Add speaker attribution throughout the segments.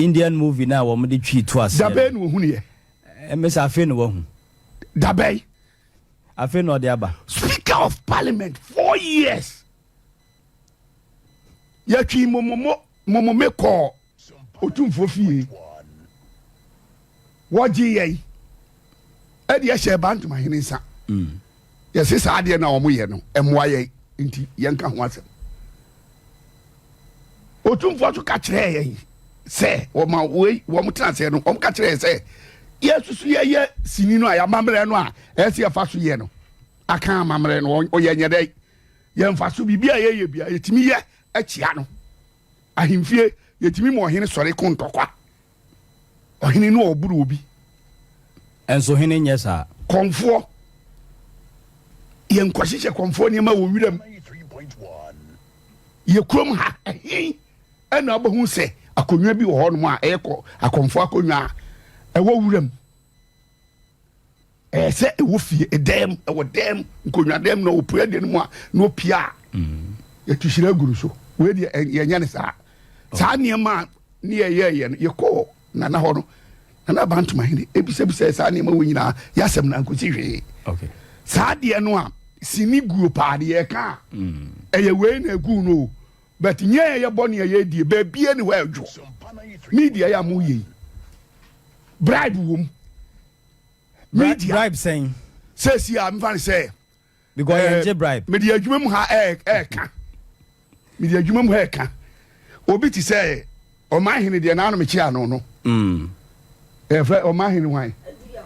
Speaker 1: Indian movie na wɔn de twi to aseɛ.
Speaker 2: Dabɛn na ohun yɛ.
Speaker 1: Ɛmɛ afei na wahu.
Speaker 2: Dabɛn.
Speaker 1: Afei na ɔde aba.
Speaker 2: Speaker of Parliament 4 years, yɛtwi momomo momome kɔɔ Otumfoɔ fie, wɔgye yɛn ɛde ɛhyɛ Bantomahene nsa. Yɛse saa adeɛ na wɔn yɛ no ɛmoa yɛn, nti yɛnka ho asɛm. Otumfoɔ so ka kyerɛ yɛn sɛ wɔma wei wɔn tena aseɛ no, wɔn ka kyerɛ yɛn sɛ yɛsusu yɛyɛ sini no a, yɛamammerɛ no a ɛsɛ yɛfa so yɛ no aka amammerɛ no, ɔyɛ nyɛ dɛ yɛmfa so biribi a yɛyɛ bia yɛtumi yɛ akyia no. Ahemfie yɛtumi ma ɔhene sɔre ko ntɔkwa, ɔhene no ɔboro obi.
Speaker 1: Ɛnso hene nyɛ saa.
Speaker 2: Kɔnfoɔ, yɛnkɔhyehyɛ kɔnfoɔ nneɛma wɔ wiram. Yɛ kurom ha ɛhen ɛna wobɛhu sɛ akonnwa bi wɔ hɔnom a ɛyɛ kɔ akɔnfoɔ akonnwa a ɛwɔ wuram? Ɛyɛ sɛ ɛwɔ fie ɛdɛm, ɛwɔ dɛm nkonnwa dɛm na ɔpue deɛ no mu a na ɔpia a yɛtu hyira agu no so. Wei deɛ yɛnyɛ ne saa. Saa nneɛma a ne yɛyɛɛyɛ no, yɛkɔɔ Nana hɔ no, Nana Abantomahene ebisabisa saa nneɛma wɔ nyinaa, yɛasɛm no ankosi hwee. Saa deɛ no a sini guo paa deɛ yɛka a ɛyɛ wei na egu no o, but nyɛ yɛ bɔ ne yɛ die beebie ne hɔ ɛdwo media yɛ a mo yɛ yi, bribe wɔ mu. Media
Speaker 1: Bribe sɛn?
Speaker 2: Sɛsi a mfa ne sɛ
Speaker 1: Because yɛn gye bribe.
Speaker 2: Mede adwuma mu ha ɛɛka, mede adwuma mu ha ɛɛka obi te sɛ ɔman hene deɛ n'ano mekyea ano no. Ɛfɛ ɔman hene hwan?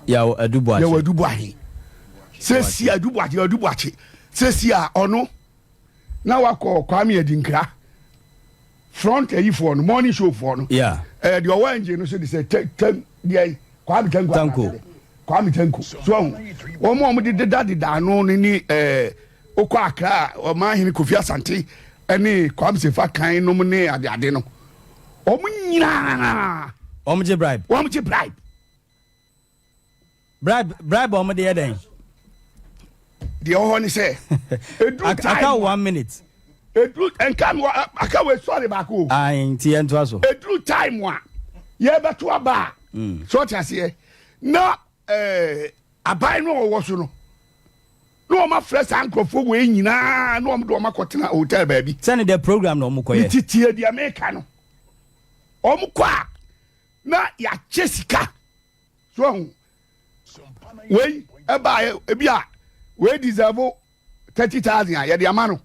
Speaker 1: Yaw Aduboakye.
Speaker 2: Yaw Aduboakye. Sɛsi Aduboakye, Aduboakye sɛsi a ɔno na wakɔ Kwame Adinkra front ayifoɔ no, morning show foɔ no. Ɛɛ deɛ ɔwɔ engine no so de sɛ tɛ tɛ deɛ Kwame Tanko.
Speaker 1: Tanko.
Speaker 2: Kwame Tanko so ɔho wɔn a wɔn de deda deda ano no ne okɔ Akra ɔman hene Kofi Asante ɛne Kwame Sefa kan nom ne ade ade no, wɔn nyinaa
Speaker 1: Wɔn gye bribe.
Speaker 2: Wɔn gye bribe.
Speaker 1: Bribe wɔn de yɛ dɛn?
Speaker 2: Deɛ ɔwɔ hɔ ne sɛ eduru time
Speaker 1: Aka one minute.
Speaker 2: Eduru nka mi wɔ aka wɔ esɔre baako o.
Speaker 1: Ayi nti yɛn to aso.
Speaker 2: Eduru time a yɛbɛto aba a, sɛ ɔte aseɛ na aban no a ɔwɔ so no na wɔn afrɛ saa nkurɔfoɔ wei nyinaa na wɔn de wɔn akɔtena hotel baabi.
Speaker 1: Sɛni the program na wɔn kɔ
Speaker 2: Ne
Speaker 1: yɛ.
Speaker 2: Titie deɛ meka no, wɔn kɔ a na yɛakyɛ sika so ɔho wei ɛbaa ebi a wei deserve 30,000 a yɛde ama no,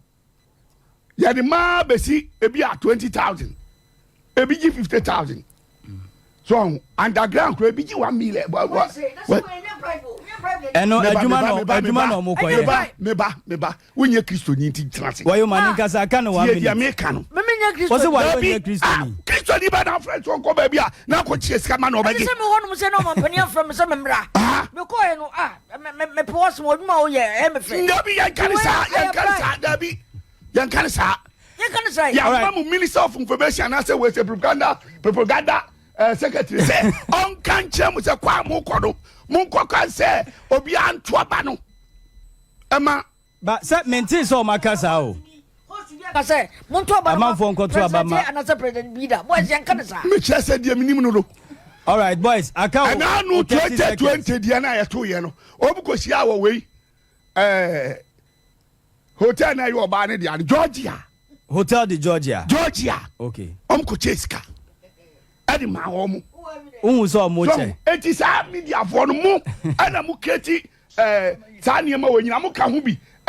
Speaker 2: yɛde maa bɛsi ebi a 20,000, ebi gye 50,000 so ɔho underground kora ebi gye 1 million.
Speaker 1: Ɛno adwuma na wɔn kɔ yɛ.
Speaker 2: Meba, meba, meba, wonyɛ Kristoni nti tena ase.
Speaker 1: Wɔyɛ ma ne nkasa aka no one
Speaker 2: Tie deɛ
Speaker 1: minute.
Speaker 2: meka no.
Speaker 3: Meme nyɛ Kristo.
Speaker 1: Wɔsɛ wɔyɛ
Speaker 2: Dabi,
Speaker 1: onyɛ Kristoni.
Speaker 2: Ah, Kristoni bɛ na afrɛ nso nkɔ baabi a na akɔkyie sika ma na
Speaker 3: Ɛne
Speaker 2: ɔbɛgye.
Speaker 3: sɛ mewɔ nom sɛ na ɔmampani afrɛ me sɛ memmra. Mekɔɛ no a mepɛ wɔ sɛm ɔdwuma a woyɛ ɛyɛ me fɛ.
Speaker 2: Dabi, yɛnka ne saa, yɛnka ne saa, dabi, yɛnka ne saa.
Speaker 3: Yɛnka ne saa.
Speaker 2: Yɛama mo minister of information anaasɛ wei sɛ propaganda secretary sɛ ɔnka nkyerɛ mo sɛ kɔ a mokɔ no, monkɔ kan sɛ obiara nto aba no ɛma
Speaker 1: Ba sɛ mente sɛ ɔmo aka saa o.
Speaker 3: Ka sɛ monto aba no ma
Speaker 1: Amanfoɔ nkɔto aba ma-
Speaker 3: president anaasɛ president bi da boys, yɛnka ne saa.
Speaker 2: Mekyerɛ sɛ deɛ menim no no.
Speaker 1: Alright boys, aka o.
Speaker 2: Ɛna no
Speaker 1: 30 seconds.
Speaker 2: 2020 deɛ no a yɛtoyɛ no, ɔmu kɔhyia wɔ wei hotel na ɛyɛ ɔbaa no deɛ no, Georgia.
Speaker 1: Hotel de Georgia.
Speaker 2: Georgia.
Speaker 1: Okay.
Speaker 2: Ɔm kɔkyɛ sika ɛde maa wɔ mo.
Speaker 1: Wohu sɛ ɔmo
Speaker 2: So
Speaker 1: kyɛ.
Speaker 2: eti saa mediafoɔ no mo ɛna mo create saa nneɛma wɔ nyina mo ka ho bi.